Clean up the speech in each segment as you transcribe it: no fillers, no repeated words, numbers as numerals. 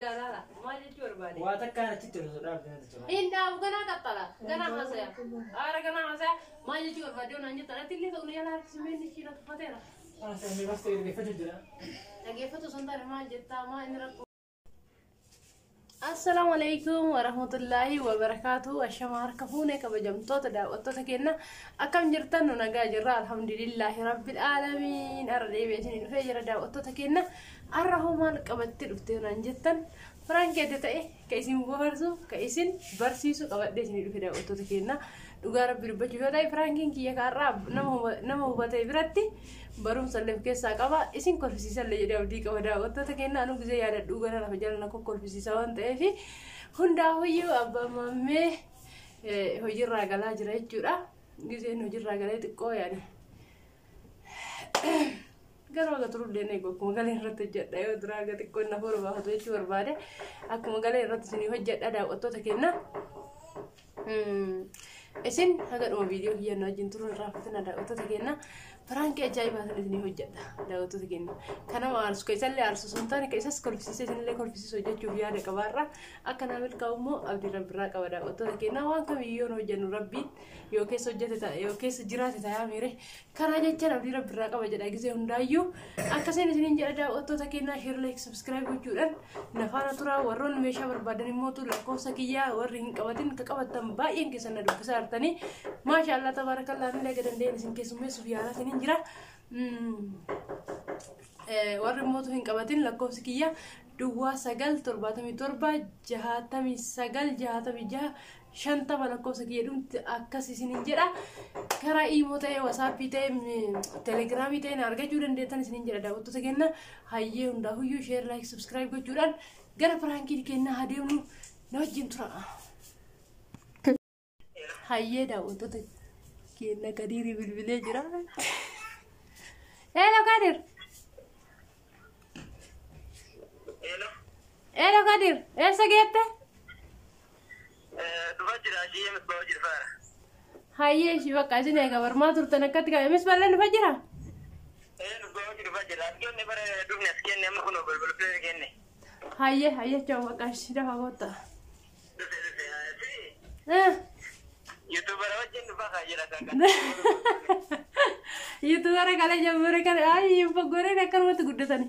Laala maal jechuu barbaade? Waa takkaan achitti osoo dhaabde natti tola. Hin dhaabu ganaa qaxxala ganaa haasaya. Aara ganaa haasaya maal jechuu barbaade naan jettan ati illee ta'u yala harkisumeen ishii na tuffateera. Haasa'amee bas ta'e dhaggeeffachuu jira. Dhaggeeffatu osoo hin taane maal jettaa maa inni rakkoo. Assalaamu alaikum warahmatullaahi wabarakaatu. Ashama harka fuune kabajamtoota daawwattoota keenya akkam jirtan? Nu nagaa jirra, alhamdulillaahi rabbil aalamiin. Arra deebi'ee isinii dhufee jira daawwattoota keenya. Arra hoo maal qabattee dhuftee naan jettan, prank adda ta'e ka isin bohaarsu ka isin barsiisu qabadhee isinii dhufe daawwattoota keenya. Dhugaa rabbi dubbachuuf yoo ta'e prankiin kiyya kaarraa nama hubatee biratti barumsa illee of keessaa qaba, isin kolfisiisallee jedhee abdii qaba daawwattoota keenya. Anu gizee yaadadhuu gara lafa jala na kokkolfisiisa waan ta'eef hundaafuyyuu abbaan maammee hojiirraa galaa jira jechuudha. Gizeen hojiirraa galee xiqqoo yaani garuu aga turullee eegu akkuma galee irratti hojjedha. Yoo duraa aga xiqqoo inni hafuura baafatu jechuu barbaade akkuma galee irratti isinii hojjedha daawwattoota keenya. Isin haga dhuma viidiyoo kiyya na wajjin turuun irraanfatina daawwattoota keenya. Prankii ajaa'ibaa isinii hojjedha daawwattoota keenya. Kanama aarsu ka isallee aarsu osoo hin taane ka isas kolfisiisee isinillee kolfisiisu hojjechuuf yaada qabaarra. Akka naa milkaa'u immoo abdii rabbirraa qaba daawwattoota keenya. Waan kamiyyuu yoo hojjennu rabbiin yoo keessa hojjete ta'a yoo keessa jiraate ta'a miire karaa jechaan abdii rabbirraa qaba jedha gisee hundaayyuu. Akkasiin isiniin jedha daawwattoota keenya, share, like, subscribe gochuudhaan na faana turaa. Warroonni meeshaa barbaadan immoo lakkoofsa kiyyaa warri hin qabatin ka qabattan baay'een keessan na dubbisaa jirtanii, maasha Allah tabaarakallaa, anillee aga danda'een isin keessummeessuuf yaalaa isiniin jira. Warri immoo hin qabatin lakkoofsi kiyya 0977 69 66 50, lakkoofsa kiyya dhumti akkas isiniin jedha. Karaa Imo ta'ee, WhatsAppii ta'ee, Telegramii ta'ee na argachuu dandeettan isiniin jedha daawwattoota keenya. Hayyee, hundaafuyyuu share, like, subscribe gochuudhaan gara prankii kennaa adeemnu, na wajjin tura. Hayyee daawwattoota keenya, Kadiirii bilbilee jira. Hello Kadir. Hello. Hello Kadir, eessa geette? Dhufa jira, ishee misbaa hojii dhufaara. Hayyee, ishii bakka isin eega barmaa turtan akkatti qabe misballee dhufa jira. Ee, misbaa hojii dhufa jira. As kenne, bara dhufne as kenne, amma kun balbalfee kenne. Hayyee hayyee, choo bakka ishii dafa kotta. Dhufe dhufe. Si. Eh. YouTubera wajjin dhufa kaa jira kan. YouTubera kana jammure kana ayyi foggoreen akkanumatti guddatani.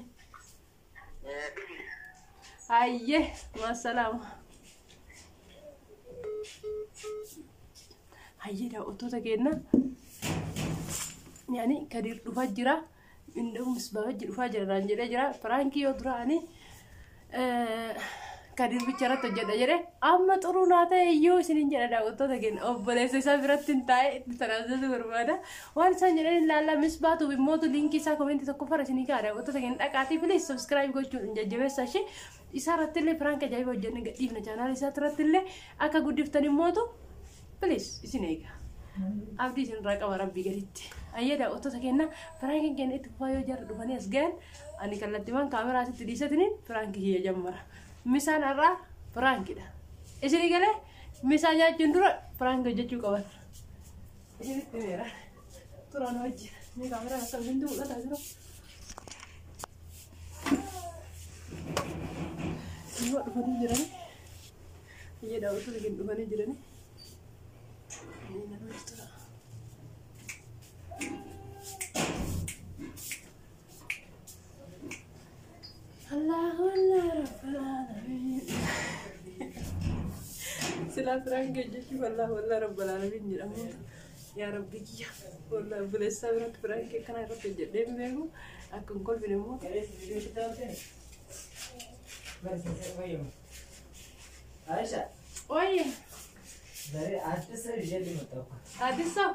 Hayyee, maasalaama. Hayyee daawwattoota keenya. Yaani Kadir dhufaa jira. Indoo misbaa wajji dhufaa jira naan jedhee jira. Prankii yoo duraanii Kadir bicha irratti hojjedha jedhe amma xuruu naa ta'e iyyuu isiniin jedha daawwattoota keenya, obboleessa isaa biratti hin taa'e itti tanaasisuu barbaada. Waan isaan jedhan ilaallaa. Misbaatuuf immootu linkii isaa commentii tokko fara isinii ka'a daawwattoota keenya, dhaqaatii please subscribe gochuun jajjabeessa ishee. Isaa irratti illee prank ajaa'iba hojjenne gadhiifna, channel isaa irratti illee akka guddiftan immootu please isin eega. Abdii isin irraa qaba rabbii gaditti. Ayyee daawwattoota keenya, prankiin keenya itti fufaa. Yoo jarri dhufanii as gahan ani kallattiiwwan kaameraa asitti dhiisatiniin prankii kiyya jammara. Misaan har'aa prankiidha. Isinii galee misaa nyaachuun dura prankii hojjechuu qaban. Isinitti himeera. Turaan wajjin. Mee kaameraan akkam isintu mul'ataa jiru? Yoo dhufanii jiranii. Ayyee daawwattoota keenya, dhufanii jiranii. Inni nama tura. Allahu Allah Rabbal Alamin. Silaa prank hojjechuuf Allahu Allah Rabbal Alamin jedhamu. Yaa Rabbi kiyya. Wallahi obboleessaa biratti prank akkana irratti hojjedhee hin beeku. Akka hin kolfine immoo. Aisha, Oye, ዛሬ አዲስ ሰው ይዤልህ መጣሁ እኮ። አዲስ ሰው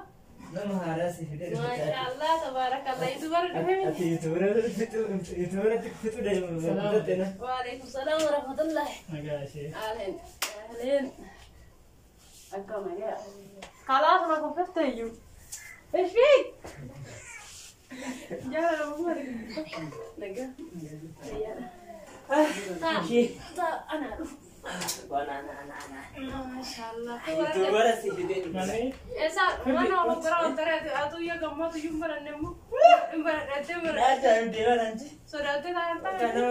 Nama haaraa si fidee dhufe. Maashaallah tabaarakallah. YouTuber dhufe miti. Ati YouTuberatti fixuu deemu na. Waalaikum salaam warahmatullahi. Nagaa ishee. Ahleen. Ahleen. Akkam nagaa. خلاص ما خففت ايوه. ايش فيك؟ يا عمر نجا. انا Maashaallah. Dubara si fidee dhufe. Esa mana gara ontare atu ya gammatu yum baranne mu. Baranne baranne. Naaja deemaa nanchi. Sodaate taata. Kana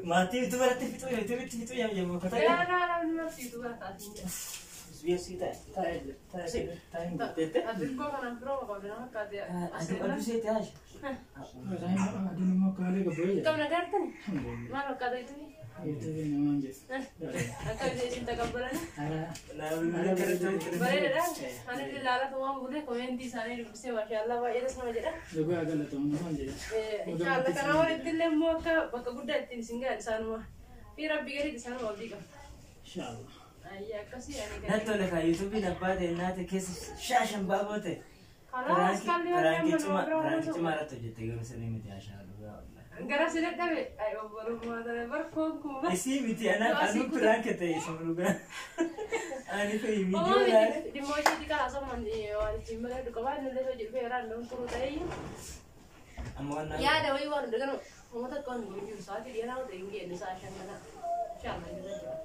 maatii dubaratti fixuu yuutuubitti fixuu yommuu kota. Yaa naa namni marti dubara taatiin jedha. Biyya taa'e taa'e taa'e taa'e jettee. Adirkoo kanaan biroo qabdi nama akkaatee. Aduu seete haasha. Aduun immoo akka malee gabbu'ee jira. Qabna gartani? Maal fakkaata jettanii? Yuutuubiin namaan jedhu. Akka isin takabbalani? Haaraa. Bareedaadha. Ani ilaalaa waan bulee komeentii isaanii dubbisee maashaallah baay'ee nama jedha. Dhugaa galatoomuu namaan jedha. Inshaallah kanaa walitti illee immoo akka bakka guddaa ittiin isin gahan isaanuma. Fi rabbi gaditti isaanuma abdii qaba. Inshaallah. Ayyaa akkasii ani Natti tole kaa yuutuubiin abbaa ta'e naate keessa shaashan baaboo ta'e. Kalaas kalli Piraanki waan cimaa nama biraa piraanki cimaa irratti hojjette garuu sirrii miti haashaa dhugaa wallahi. Gara si dadhabe ay obbolummaa tana barkoon kun bar. Isii miti anaa anuu piraanki ta'e isin dhugaa. Ani fi viidiyoo ilaale. Dhimma hojiitti karaa somman waan ittiin bareedu qabaa inni illee hojii dhufee yeroo inni turuu ta'ee Amma waan yaada wayii waan hunda ganama uummata akka waan hin jiru sa'aatii dhiyaanaa ta'e hin geenye sa'a shan kana inshallah jira jira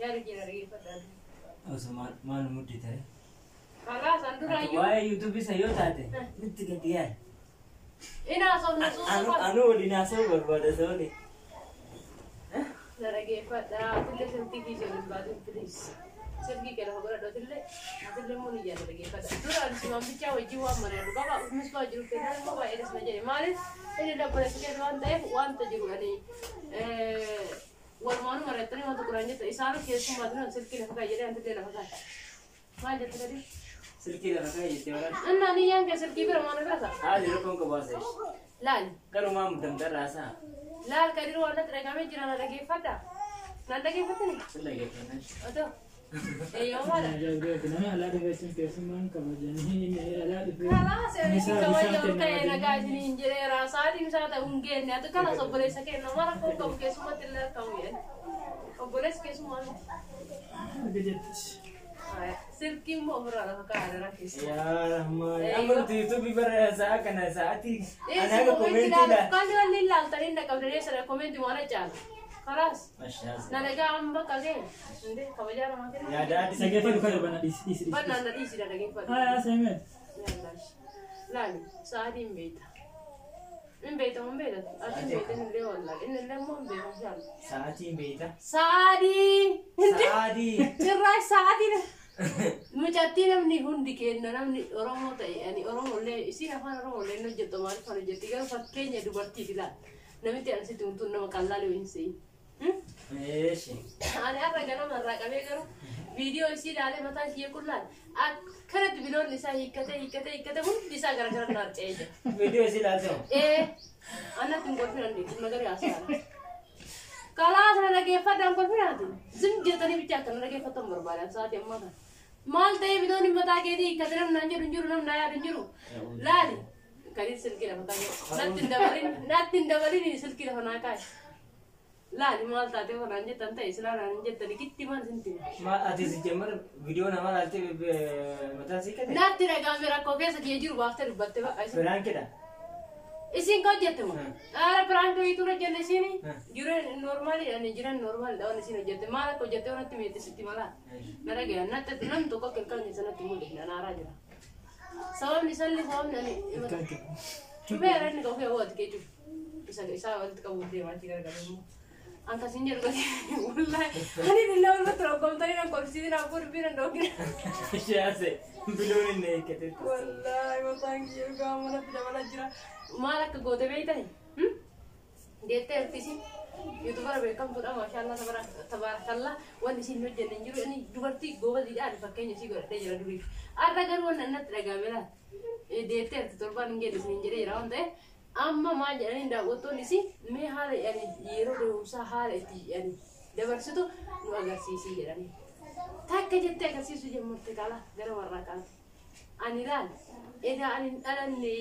yaada keenya dhaggeeffadhaa. Osoo maal muddi ta'e. Kalaas an duraayyuu Waa'ee yuutuubii isa yoo taate nutti gadi yaali. Ina sobna suusufa. Anuu waliin haasa'uu barbaada sababni. Na dhaggeeffadhaa atillee silkii kiisee waliin baatin please. Silkii kee lafa godhadhu atillee atillee immoo ni yaada dhaggeeffadha. Dura ani simaan bichaa wajjin waan mari'adhu qaba uffis waa jiru kennaan immoo baay'ee dasma jedhe maaliif inni dabbalessa keessa waan ta'eef wanta jiru ani walumaanuu mari'attanii wanta quraan jetta isaan keessummaa silkii lafa kaa'e jedhee antillee lafa kaa'e. Maal jette gadi? Silkii lafa kaa'e jettee waraana. Innaa niyyaan kee silkii bira maal bira ta'a? Haali rakkoon qabu haasa'e. Laal. Garuu maa muddamta irraa haasa'a? Laal kadiru waan natti dhagamee jira na dhaggeeffadha. Na dhaggeeffatani? Sin dhaggeeffannaa. Otoo. Eeyyoo maala? Nama alaa dhufeessin keessummaan kabajanii inni alaa dhufee. Kalaas ani si kabaja ol ka'ee nagaa isiniin jedheera. Sa'aatiin isaa ta'u hin geenne. Ati kalaas obboleessa kenna mara koo qabu keessumatti illee argamu jedhe. Obboleessi keessummaa miti. Arga jettis. Silkii immoo ofirraa lafa kaa'aa dara keessa. Yaa Rahmaan. Amma nuti yuutuubii bara sa'a kana sa'aatii. Eessi Ani haga koomenti koomeentii ilaalu. ilaala. Kalli walli ilaaltanii na qabdanii sana koomenti waan caala. Kalaas. Mashaas. Na dhagaa amma bakka ga'e. Indee kabajaa namaa kenna. Yaada adii Dhaggeeffadhu kana bana dhiisi dhiisi dhiisi. Bannaan na dhiisi na dhaggeeffadhu. Haa Seemed. Laali sa'aatiin beekta. Hin beekta hin beekta. Ati hin beekta inni illee wallaal. Inni illee immoo hin beeku inshallah. Sa'aatiin beekta. Sa'aatii. Sa'aatii. Cirraa sa'aatiin. Mucattii namni hundi kenna namni Oromoo ta'e ani Oromoo illee isiin afaan Oromoo illee hin hojjettu maaliif kan hojjetti garuu fakkeenya dubartiiti laal. Namitti ani sitti huntuun nama qallaalee hin se'in. Eeshi. Ani har'a ganama irraa qabee garuu viidiyoo isii ilaalee mataa ishee qullaan akkanatti biloonni isaa hiikkatee hiikkatee hiikkatee hundi isaa gara gara naarca'ee jira. Viidiyoo isii ilaalte moo? Ee annatti hin kolfinan dhimma gara haasaara. Kalaas na dhaggeeffadhaan kolfinaati. Zim jettanii bicha akka na dhaggeeffattan barbaadan sa'aatii ammaa kana. Maal ta'ee biloonni mataa keetii hiikkatee namni naan jedhu hin jiru namni naa yaadu hin jiru. Laali. Kadiin silkii lafa kaa'e. Natti hin dabalin natti hin dabalin silkii lafa naa kaa'e. Laali maal taatee kanaan jettan ta'e silaa naan hin jettani kitti maal isin timi. Ma ati si jammar viidiyoo namaa ilaaltee mataa sii kate? Natti dhagaame rakkoo keessa kiyya jiru baaftee dubbatte baqa isin. Piraankidha. Isin ka hojjette moo? Aara piraank wayiitu hojjenne isiin jireen normaali ani jiran normaali waan isin hojjette maal akka hojjette waan natti miidhe sitti malaa. Na dhagaya natti namni tokko akka ilkaan keessa natti mul'ifne ana aaraa jira. Sababni isallee sababni ani cufee inni qofee ho'atu kee cufu. Isa isaa walitti qabuuf deemaa achi garagalee immoo. An kasin jedhu gadi wallahi ani illee walirratti rogomtanii nan kolfisiisin abboo dubbii nan dhoogina. Shaase biloon inni eeggate. Wallahi mataan kiyya dhugaa manatti dabalaa jira. Maal akka goote beektani? Deettee ertisi. Yuutubara beekamtuudha maashaallah tabaarakallah wanni isin hojjenne hin jiru inni dubartii goobaziidhaan fakkeenya isii godhadhee jira duriif. Har'a garuu wanni natti dhagahame laata. Deettee erti torbaan hin geenne isin jedhee jira waan ta'eef amma maal jedhanii daawwattoonni isii mee haala yani yeroo deemumsaa haala itti yani dabarsitu nu agarsiisii jedhanii. Takka jettee agarsiisuu jalqabde qala gara warraa qaati. Ani laal edaa ani hin dhalanne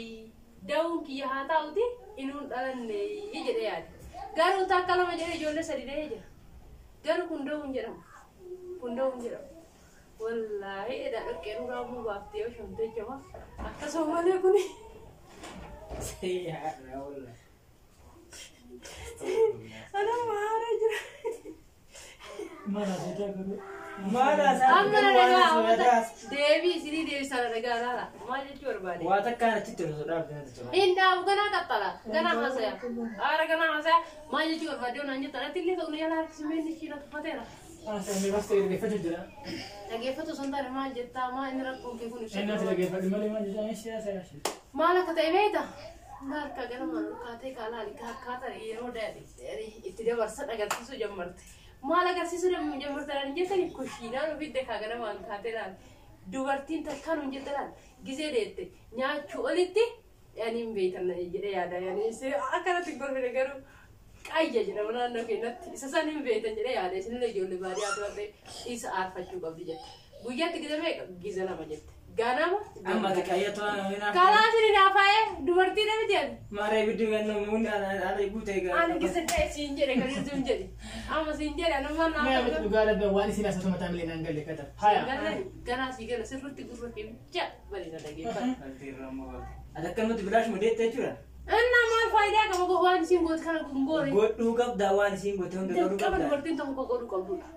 da'uun kiyya haa ta'uti inuun dhalanne jedhee yaade. Garuu takka lama jedhee ijoollee sadi da'ee jira. Garuu kun da'uun jedhamu. Kun da'uun jedhamu. Wallaahi edaa dhoqqee dhugaa muu baaftee yoo shamtee jama akkasuma malee kuni. Yaa wallahi. Ana maara jira. Maal haasa'aa garuu? Maal haasaa? Amma na dhagaa uummata deebii isinii deebisaa na dhagaa laala. Maal jechuu barbaade? Waa takkaan achitti osoo dhaabde natti tola. Hin dhaabu ganaa qaxxala. Ganaa haasaya. Aara ganaa haasaya. Maal jechuu barbaade naan jettan ati illee ta'u na jala harkisimee inni ishii na tuffateera. Haasa'aa mee basta dhaggeeffachuu jira. Dhaggeeffatu osoo hin taane maal jettaa maal inni rakkoon kee kun ibsa. Inni ati dhaggeeffadhu malee maal jechaa inni siyaasa yaashe. Maal akka ta'e beekta? Maal akka ganamaan ol kaatee kaalaali akkaataa yeroo itti dabarsan agarsiisuu jammarte. Maal agarsiisuu jammarte naan jettani kushiinaan ofidde kaa ganamaan kaatee laal. Dubartiin takkaan hin jette laal gizee deette nyaachuu olitti yani hin beektan jedhee yaada yani akkanatti hin gorfine garuu qayya jedhama naannoo keenyatti isa san hin beektan jedhee yaada isinillee ijoollee baadiyyaa ta'e isa aarfachuu qabdi jette. Guyyaatti gize meeqa? Gize lama jette. Ganama. Amma ati qayyatoo Karaa isin hinaafa'ee dubartii namiti ani. Maaree ibiddi gannoo muunni ala guutee gaa. Ani gisa ta'e siin jedhe kan siin jedhe. Amma siin jedhe anuma Mee naa. abati dhugaa rabbi waan isin haasatu mataa milee naan galle kata. Haya. Ganaa sii gala sirriitti gurra kee bicha bal'ina dhageeffadha. Ati akkanumatti bilaash mudeetta jechuudha. Inna maal faayidaa qaba waan isiin goote kana kun goone. Godhuu qabdaa waan isiin goote hunda godhuu Dirqama qabdaa. dubartiin tokko godhuu qabdudha.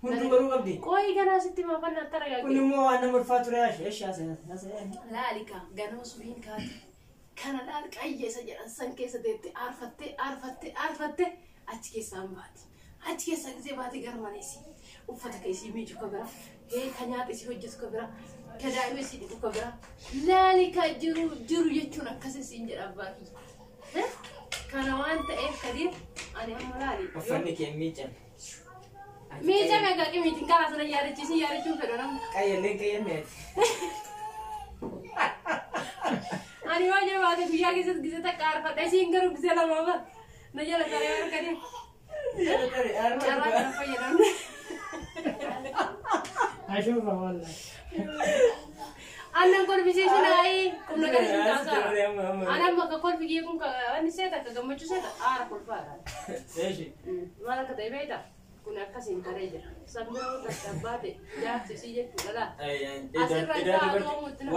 Hunduu godhuu qabdi. Qooyi ganaa sitti maafannaa Kun taragaagee. immoo waan nama ulfaatu ture yaashe. Eshi haasa'e haasa'e. Laalika ganama subiin kaate kana laal qayya isa jedhan san keessa teette aarfattee aarfattee aarfattee achi keessaan baati. Achi keessaa gisee baate gara mana isii uffata ka isii miicu ka bira ka nyaata isii hojjetu ka bira ka daa'ima isii dhiqu ka bira laalika jiru jiru jechuun akkas isiin jedha abbaa kiyya. Kana waan ta'eef Kadiir ani amma laali. Uffanni kee miican. Miicame egaa qimiitiin karaa sana yaadachiisin yaadachuun fedha namni. Qayyalleen qayyalleeti. Ani waan jedhu baate guyyaa keessatti gizee takka aarfadha isiin garuu gizee lama bara na jala taree harkanii carraa kana fayyadamne. Ashuufa wallahi. Annan kolfisiisin ayi qubna gara isin taasaa. Ani amma akka kolfi kiyya kun wanni seeta akka gammachuu seeta aara kolfaadha. Eshi. Maal akka ta'e beektaa? Kun akkasiin taree jira. Sammuu takka baate jaarsi isii jechuudha laa.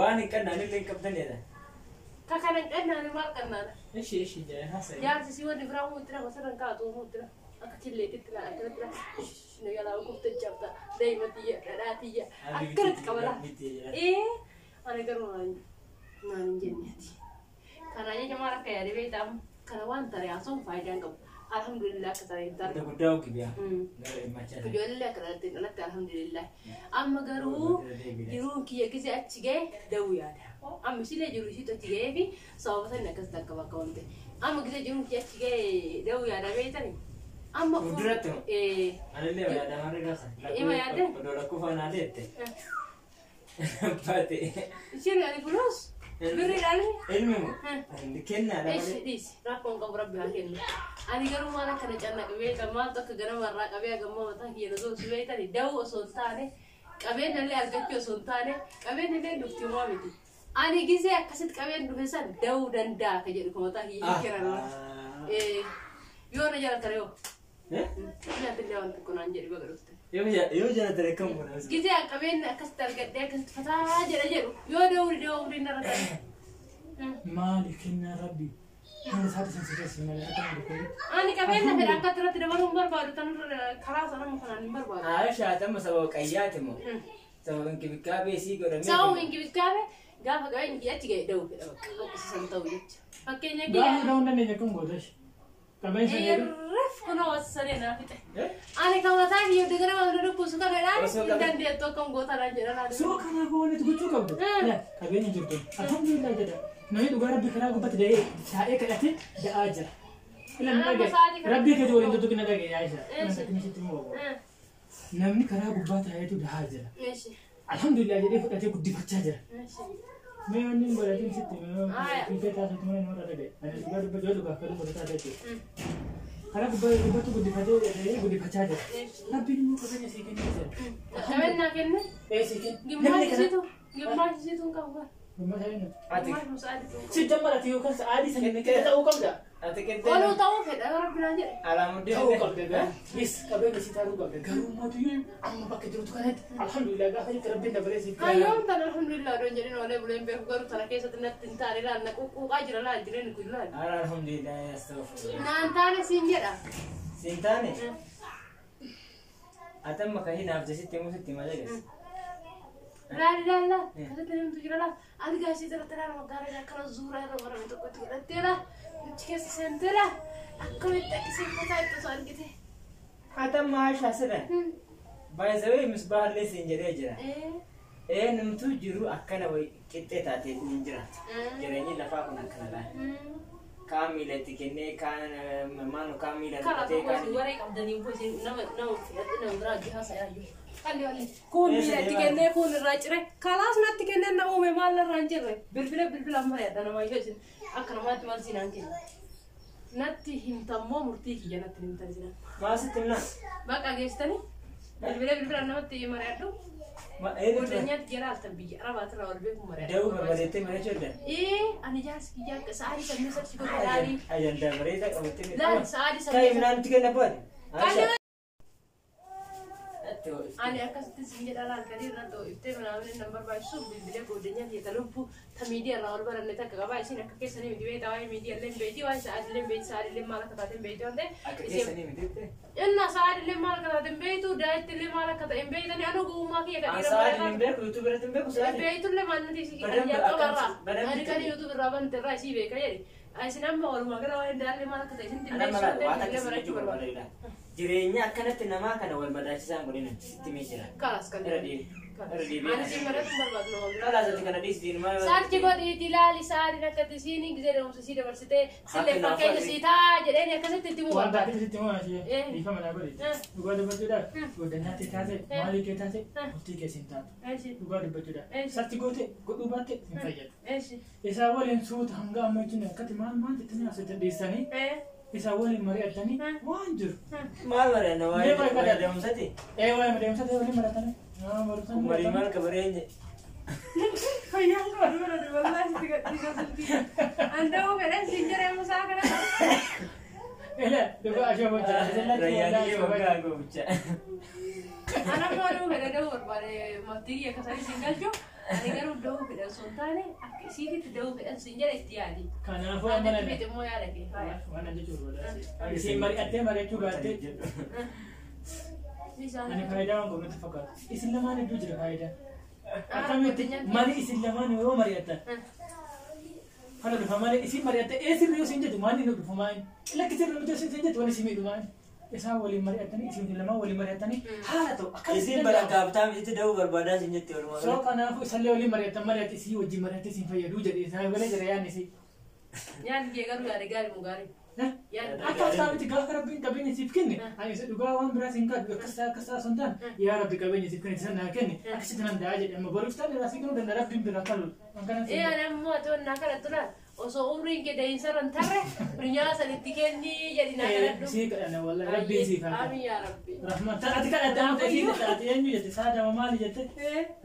Waan hin qannaan illee hin qabdanidha. Ka kana hin qannaane maal qannaana? Eshi eshi jaa haasa'e. Jaarsi isii wanni biraa muutti nama sirran kaa'atu muutti nama. Akka killeetitti laa akkanatti laa na jalaa kuftee cabda daa'ima tiyya dhadhaa tiyya akkanatti qaba laa. Ee ani garuu naan hin jenneeti. Kana jecha maal akka yaade beektaa kana waan taree haasa'uun faayidaa hin qabu. Alhamdulillah akka taree hin tarre. Guddaa ogi biyaa. Ijoollee akka dhalatte dhalatte alhamdulillah. Amma garuu jiruun kiyya gisee achi ga'e dawuu yaada. Amma isilee jiru isiitu achi ga'ee fi sababa sani akkas takka bakka wanti. Amma gisee jiruun kiyya achi ga'e dawuu yaada beektani. Amma Fuulduratti moo? Ee. Anillee yaada maal gaasa? Ima yaadde? Odoo lakkoo faana deette. Baate. Isheen ani kunuus birriidhaan. Ilmi moo? Kennaadha Ishi malee. dhiisi rakkoon qabu rabbi haa kennu. Ani garuu maal akkana cannaqe beektan maaltu akka ganamarraa qabee hagamma mataa kiyya na soosuu beektani dawuu osoo hin taane qabeenya illee argachuu osoo hin taane qabeenya illee dhufti homaa miti. Ani gisee akkasitti qabeen dhufe san dawuu danda'a ka jedhu ka mataa kiyya kiran. Yoo na jala tare yoo. Nyaata illee waan tokko naan jedhi baga dhufte. Yoo jala tare kam godha? Gisee qabeenya akkasitti argadhee akkasitti fataa jedha jedhu yoo dawuu dawuu narra tare. Maali kennaa rabbi. Kan isaati sin sirreessi malee akka nama dhukkubee. Ani qabeenya fedha akka irratti dabaluu hin barbaadu tan karaa sana kanaan hin barbaadu. Aisha amma sababa qayyaati moo? Sababa inkibikaabee sii godhamee. Sababa inkibikaabee gaafa qabeenya achi ga'e da'uu fedha bakka akkasisan ta'u jecha. Fakkeenya Gaafa kiyya da'uu hin dandeenye kun gootesh. Qabeenya sana jedhu. Irreef kunoo wasanee naa fixe. Ani kan mataa kiyya dagana waan dhukkusu kana dhaan hin dandeettu akkam gootanaan jedha laata. Soo kana goonetu gochuu qabdu. Qabeenya jirtu. Alhamdulillah jedha. Namni dhugaa rabbi karaa gubbaatti da'ee taa'ee kadhatee da'aa jira. Ila Amma dhagaye. sa'aatii kana- Rabbii keetii waliin tuttuqina dhagaye yaa Aisha. Eeshi. Namni sitti immoo Namni karaa gubbaa taa'eetu da'aa jira. Meeshi. Alhamdulillah jedhee fudhatee guddifachaa jira. Meeshi. Mee wanni hin godhatin sitti Aya. fiigee taasifatu malee nama dhagaye. Ani dhugaa dubbachuu dhugaaf kan godhataa jechuudha. Karaa gubbaa gubbaatti guddifatee da'ee guddifachaa jira. Meeshi. Rabbiin immoo qabeenya sii kennee jira. Qabeenya kenne Ee sii kenne. gimmaashisiitu gimmaashisiitu hin qabu bara. Gimmaasha eenyu? Ati Gimmaashuma sa'aatii Si jammarati yookaan sa'aatii sana keessa ta'uu qabda. ati qixxee. Oluu ta'uu fedha yoo rabbi naan jedhe. Alaamuddin. Ta'uu qabda garuu. Yes qabeenya sii ta'uu qabda. Garuu mootiyyuu amma bakka jirtu kanatti alhamdulillah gaafa jetti rabbiin dabalee siif kenna. Hayyoon tan alhamdulillah odoon jedhin oolee buleen beeku garuu tana keessatti natti hin taane laal na quqquuqaa jira laal jireenyi kun laal. Ara alhamdulillah astaghfirullah. Naan taane siin jedha. Siin taane? Ati amma kan hinaafte sitti himu sitti malee geesse. Laali laali laali. Kanatti namtu jira laal. Algaa ishee irratti laala magaalaa akkana zuuraa irra marame tokkotti godhattee laal. Achi keessa seentee laal. Akkamitti akka isheen mataa itti osoo argite. Ati amma Aishaa sirra. Baay'isawee misbaallee siin jedhee jira. Eenyumtuu jiru akkana wayi qixxee taatee hin jiraatu. Jireenyi lafaa kun akkana laala. Kaan miila itti kennee, kaan maanu kaan miila Karaa dhiqatee, tokko isin kaan waree qabdanii immoo isin nama nama fudhadhe nama biraa hojii haasaa yaayyuu. Kalli walli. Kun miila itti kennee kun irraa cire. Kalaas natti kennee na uume maal irraa hin jirre. Bilbila bilbila amma yaadda namaa isin akka namaatti maal siinaan kenna. Natti himtammoo murtii kiyya natti himtan isin. Maal sitti himnaa? Bakka geessitanii bilbila bilbila namatti mari'adhu. Godhanyaatti jala altan biyya arabaatirraa wal beeku mari'adhu. Dawuu barbaadettee mari'achuu danda'a. Ee ani jaarsi kiyya akka sa'aatii sammee sarchi godhe laalii. Ajandaa bareedaa qabattee. Laali sa'aatii Taa'ee sammee. minaan itti kenna baate. Kalli Ani akkasitti sin jedha laal gadi irra iftee manaa nan barbaachisu bilbilee godhanyaa ta'e lubbuu ta miidiyaa irraa ol baranne takka qabaa isin akka keessanii miti beektaa waa'ee miidiyaa illee beektii waa'ee sa'aatii illee beektii sa'aatii illee maal akka taate hin beektii waan ta'eef. Akka keessanii miti jettee? Inna sa'aatii illee maal akka taate hin beektu daa'itti illee maal akka ta'e hin beektani anu gowwummaa kiyya kan dhiira Sa'aatiin hin beeku, yuutuubii irratti hin beeku sa'aatiin. Beeytullee maal nuti isii Badambi jalqabarraa badambi ani kan yuutuub irraa bante irraa isii beeka jedhi. Isin amma walumaa gala waa'ee daallee maal akka ta'e isin Ana mala waan akkasii jechuu barbaada. Jireenya akkanatti namaa kana wal madaachisaan godhina sitti mee jira. Kalas kan Irra deebi. Irra deebi. Ani siin mari'atu hin barbaadu nama biraa. Kalaas ati kana dhiistiin maal. Sarchi godhiiti ilaali sa'aatiin akka isiin gisee deemsa sii dabarsitee sillee Haati fakkeenya naaf sii taa jedheen akkasitti itti himuu Waan barbaada. taatee sitti himu ashee dhiifama naa godhe. Dhugaa dubbachuudhaaf godhanyaatti taate maalii kee taate murtii kee siin taatu. Eeshi Dhugaa dubbachuudhaaf. Eeshi. Sarchi goote godhuu baatte hin fayyadu. eeshi Isaa waliin suuta hanga amma jechuun akkatti maal maal jettanii haasoftan dhiyeessanii isaa waliin mari'attanii waan jiru. Maal mari'anna Mee waa'ee barbaada? waa'ee deemsati? Ee waa'ee deemsa ta'e waliin mari'atanii. Nama baratan. Marii maal kabareenye? Fayyaan qabu barate wallaahi sitti gadhiisa silkii. Anda'uu fedhan siin jedhee musaa kana. Ela dhugaa ashee wajjin. Rayyaanii waggaa gocha. Ana immoo da'uu fedha da'uu barbaade maftii akka isaan siin galchu. Ani garuu da'uu fedhan osoo hin taane akka isiititti da'uu fedhan siin jedhe itti yaadi. Kanaafuu amma Ani nana. miti immoo yaada kee faaya. Waan an jechuun barbaada. Isin mari'attee mari'achuu baattee ani faayidaa waan qabu natti fakkaata. Isin lamaan hedduu jira faayidaa. Akkamitti mali isin lamaan yoo mari'attan. Kana dhufa malee isin mari'atte ee sirrii yoo isin jettu maal inni dhufu maal lakki sirrii miti isin jettu waan isin miidhu maal isaan waliin mari'attanii isin lamaan waliin mari'attanii haala ta'u akkamitti Isin bara gaabtaa mititti da'uu barbaadaa isin jette walumaa Soo kanaafuu isallee waliin mari'attan mari'atte isii wajjin mari'atte isin fayyaduu jedhe isaan galee jira yaadni isii. Yaadni kee garuu yaada gaarii moo gaarii? Akka haasa'aa gaafa rabbiin qabeenya siif kenne ani isa dhugaa waan biraa siin kadhu akkas ta'a akkas ta'a sun taane yaa rabbi qabeenya siif kenne san naa kenne akkasitti nan da'a jedhe amma boruuf taane irraa sii kennuu danda'a rabbiin biraa kalu. Ee ani ammoo ati onnaa kadhattu laal osoo umriin kee da'iinsarra hin tarre dunyaa sanitti kennii jedhi naa kadhadhu. Sii kadhanna wallahi rabbiin siif haa kennu. Amiin yaa rabbi. Rahman ta ati kadhatte amma isii kadhatte ati eenyu jette saadama maali jette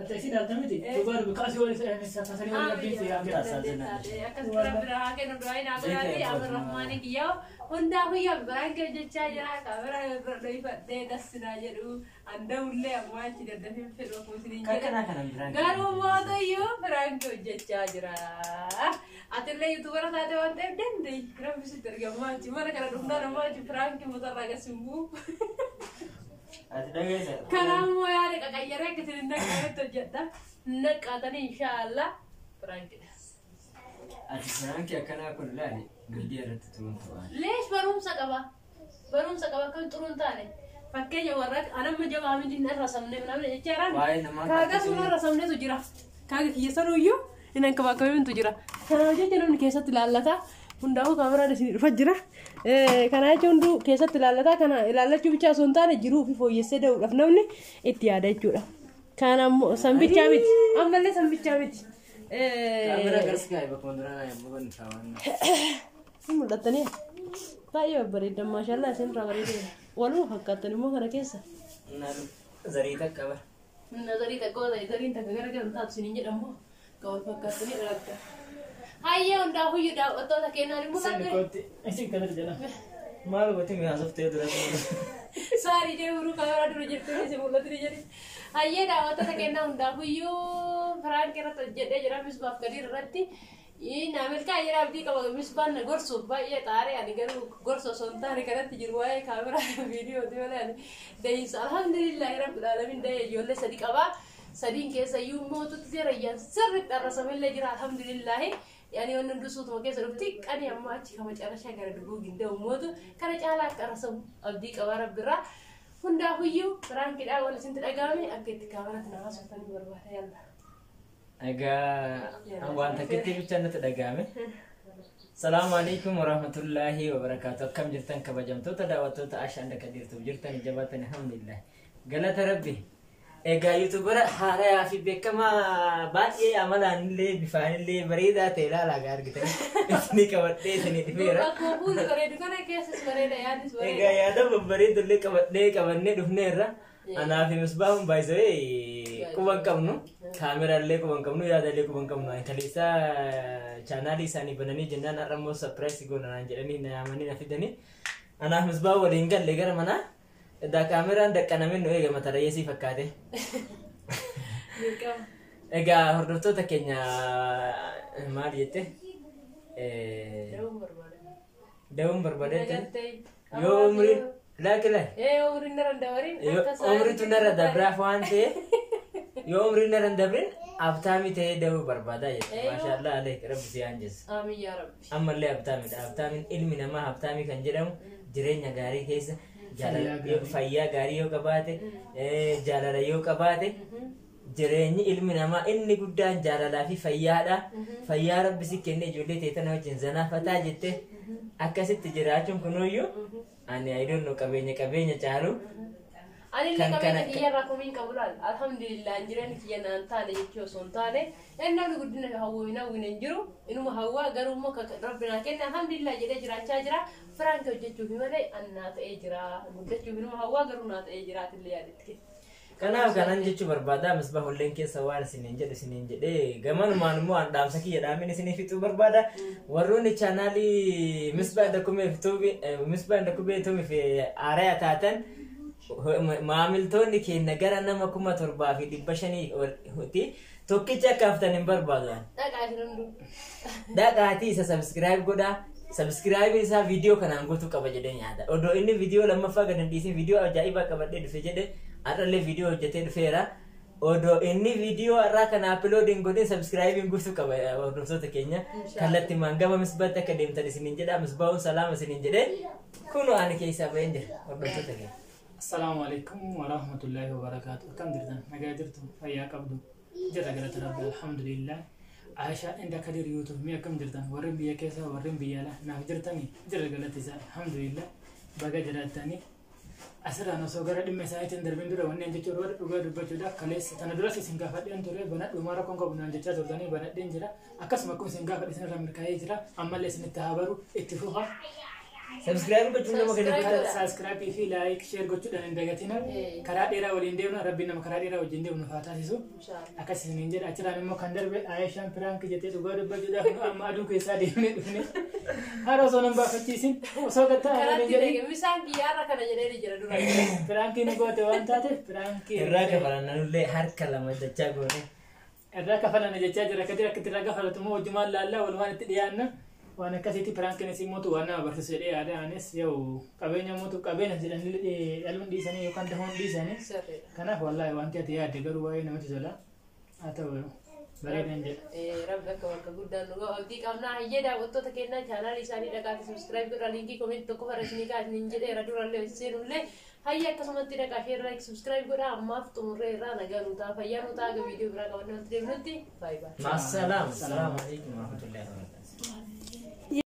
ati isii dhaalta miti dhugaa dubbi kaasii wali kasanii wali rabbiin si haa kennu. Akkasitti rabbi haa kennu du'aa naa godhaati amma rahmaanii kiyyaa hundaa guyyaa biraan kee hojjechaa jira kaameraa bira dhoyfadhee dassinaa jedhu anda'ullee ammoo achi daddafee fedhu akkuma isiniin jedhe. Kakkanaa kanan biraan. Garuu mootoyyuu biraan kee hojjechaa jira. Atillee yuutuubara taate waan ta'eef dandeeyi. Rabbi sitti argamaa achi mana kana dhufnaan ammoo achi biraan matarraa gasimbuu. Ati dhageessa. Kanaaf immoo yaada qaqayyaree akka isin hin naqqanetti hojjedha. Naqqaatanii inshaallah biraankidha. Ati biraankii akkanaa kun laali miidiyaa irratti turuun ta'aa. Leesh barumsa qaba. Barumsa qaba akkamitti xuruun taane. Fakkeenya warra anamma jabaa miti irra sabne namni jecha jiraan. Waa'ee namaa Kaaga sun irra sabnetu jira. Kaaga kiyya sanuyyuu inni akka bakka jira. Kanaaf jecha namni keessatti ilaallata. Hundaa'uu kaameraan isin dhufa jira. Kana jecha hunduu keessatti ilaallata. Kana ilaallachuu bichaa osoo hin taane jiruu fi fooyyessee da'uudhaaf namni itti yaada jechuudha. Kana ammoo sanbichaa miti. Ammallee sanbichaa miti. Kaameraa garas kaa'e bakka wantoota yommuu bannu taa'an. Hin mul'attanii baay'ee babbareedan maashaallah isin irraa bareedeera. Waluma fakkaattan immoo kana keessa. Zarii takka bara. Zarii takka zariin takka gara gara taatu isiniin jedhamu kan wal fakkaattanii dhalatta. Hayyee hundaa huyyuu daawwattoota kennaan immoo Isin isin kanatti jedhama. Maal gooti mi'a haasofte dura. Saarii deemuu kaameraa dura jirtu isin mul'atu jedhe. Hayyee daawwattoota kennaa hundaa huyyuu firaanki irratti hojjedhee jira misbaaf gadiir irratti. Naa milkaa'e jedha abdii qaba. Misbaan na gorsuuf baay'ee xaaree, ani garuu gorsa osoo hin taane kanatti jiru waa'ee kaameraa viidiyooti malee ani da'iinsa alhamdulillahi rabbil alamin da'ee ijoollee sadi qabaa. Sadiin keessa iyyuu mootutti rayyaan sirriitti arrasamillee jira alhamdulillahi. Yani wanni hundi suutuma keessa dhufti qani amma achi kama carrashaa gara duguu ginda'u mootu kana caalaa akka arrasamu abdii qabaa rabbirraa. Hundaafuyyuu prankiidhaa waan isintti dhaga'ame akka itti kaameratti nama sootanii barbaada yalla. Egaa waan takkitti bicha natti dhaga'ame. Salaamu alaikum warahmatullaahi wabarakaatu. Akkam jirtan kabajamtoota daawwattoota Ashaan Kadirtuuf jirtan jabaatan alhamdulillah. Galata Rabbi. Egaa YouTuber haarayaa fi beekamaa baay'ee amalaan illee bifaan illee bareedaa ta'e ilaalaa gaa argitan. Isinii qabadhee isinii dhufeera. Akkuma fuulli bareedu kana keessas bareeda, yaadnis bareeda. Egaa yaada babbareedu illee qabadhee qabannee dhufneerra. Anaa fi Misbaahuun baay'isee quban qabnu. Kaameraa illee quban qabnu, yaada illee quban qabnu. Kaleessaa chaanaalii isaanii bananii jennaan har'a immoo surprise goona naan jedhanii na yaamanii na fidanii. Anaa fi Misbaahu waliin galle gara manaa. Edaa kaameraan daqqanamee nu eegama tarayyeesii fakkaate. Dirqama. Egaa hordoftoota keenya maal jette? Da'uun barbaada. Da'uun barbaadetti. Nagaltee. Yoo umriin laaki laaki. Ee umriin narra hin dabarin. Yoo umriitu narra dabraaf waan ta'eef yoo umriin narra hin dabrin abtaamii ta'ee da'uu barbaadaa jechuudha. Eeyyoo. Maashaallah aleek rabbi si haanjessu. Amiin yaa rabbi. Ammallee abtaamidha. Abtaamiin ilmi namaa abtaamii kan jedhamu jireenya gaarii keessa jaalala fayyaa gaarii yoo qabaate jaalala yoo qabaate jireenyi ilmi namaa inni guddaan jaalalaa fi fayyaadha. Fayyaa rabbi si kennee ijoollee teetana wajjin zanaafataa jette akkasitti jiraachuun kunuyyuu ani I don't know qabeenya qabeenya caalu. Ani illee Kan qabeenya kana- kiyya irraa komiin qabu laal. Alhamdulillah jireenyi kiyya naan taane jechuu osoo hin taane namni guddina hawwina hawwina hin jiru inuma hawwaa garuu immoo kan rabbi naa kenne alhamdulillah jedhee jiraachaa jira. Prank hojjechuuf malee an naa ta'ee jira. Guddachuuf inuma hawwaa garuu naa ta'ee jiraatillee yaadetti kenna. Kanaaf kanan jechuu barbaada misbaa hulleen keessa waan isiniin jedhu isiniin jedhee gamanumaan immoo an dhaamsa kiyya dhaamin isinii fixuu barbaada. Warroonni chaanaalii misbaa indakumee fi misbaa indakumee tuumi fi aaraya taatan maamiltoonni keenya gara nama 7500 tokkicha akka haftan hin barbaadu. Dhaqaa isin hunduu. Dhaqaatii isa subscribe godhaa. Subscribe isaa viidiyoo kanaan guutuu qaba jedhee nyaata. Odoo inni viidiyoo lammaffaa gad hin dhiisin viidiyoo ajaa'ibaa qabadhee dhufe jedhe har'allee viidiyoo hojjetee dhufeera. Odoo inni viidiyoo har'aa kana upload hin godhin subscribe guutuu qaba hordoftoota keenya. Kallattimaan gama misbaatti akka deemtan isiniin jedha. Misbaa'uun salaama isiniin jedhee kunoo ani keessaa baheen jira hordoftoota keenya. Assalaamu alaikum warahmatullaahi wabarakaatu. Akkam jirtan? Nagaa jirtu? Fayyaa qabdu? Jirra galata Rabbi alhamdulillah. Aishaa inda Kadir YouTube mee akkam jirtan? Warreen biyya keessa warreen biyya alaa naaf jirtanii? Jirra galata isaa alhamdulillah. Baga jiraattanii. Asirraan osoo gara dhimma isaaniitiin darbin dura wanneen jechuun warra dhugaa dubbachuudhaaf kaleessa tana duras isin gaafadheen ture banadhumaa rakkoon qabu naan jechaa turtanii banadheen jira. Akkasuma akkuma isin gaafadhe isinirraa milkaa'ee jira. Ammallee isinitti haa baru itti fufa. Subscribe gochuun nama kennu guddaadha. Subscribe fi like share gochuudhaan hin dagatina. Karaa dheeraa waliin deemna rabbiin nama karaa dheeraa wajjin deemnu haa taasisu. Akkas isiniin jedha achirraan immoo kan darbe Aayishaan prank jettee dhugaa dubbachuudhaaf nu amma aduu keessaa deemnee dhufne. Haala osoo nan baafachiisin osoo gattaa waliin Karatti jedhin dhage misaan kiyyaarra kana jedhee jira dura. Prank nu goote waan taateef prank Irraa kafalan harka lama dachaa goone. Irraa kafalana jechaa jira kadir akka irraa kafalatu immoo wajjumaan laallaa walumaan itti dhiyaanna. Waan akkasiitti prankiin isin mootu waan nama barsiisu jedhee yaada anis yoo qabeenya mootu qabeenya jedhanii dhaluun dhiisanii yookaan dahuun dhiisanii. Sirriidha. Kanaaf wallaahi wanti ati yaadde garuu baay'ee namatti tola. Haa ta'u bareedan jedha. Rabbi akka bakka guddaan nu ga'u abdii qabnaa. Hayyee daawwattoota kennaa chaanaalii isaanii dhaqaati subscribe godhaa linkii comment tokko fara isinii kaa isiniin jedheera durallee seenullee hayyee akkasumatti dhaqaa ishee irraa subscribe godhaa ammaaf xumurree irraa nagaa nu ta'a fayyaa nu ta'a viidiyoo biraa qabannee walitti deemnutti baay'ee baay'ee. Maasalaam. Salaamu alaikum warahmatullahi wabarakatuh.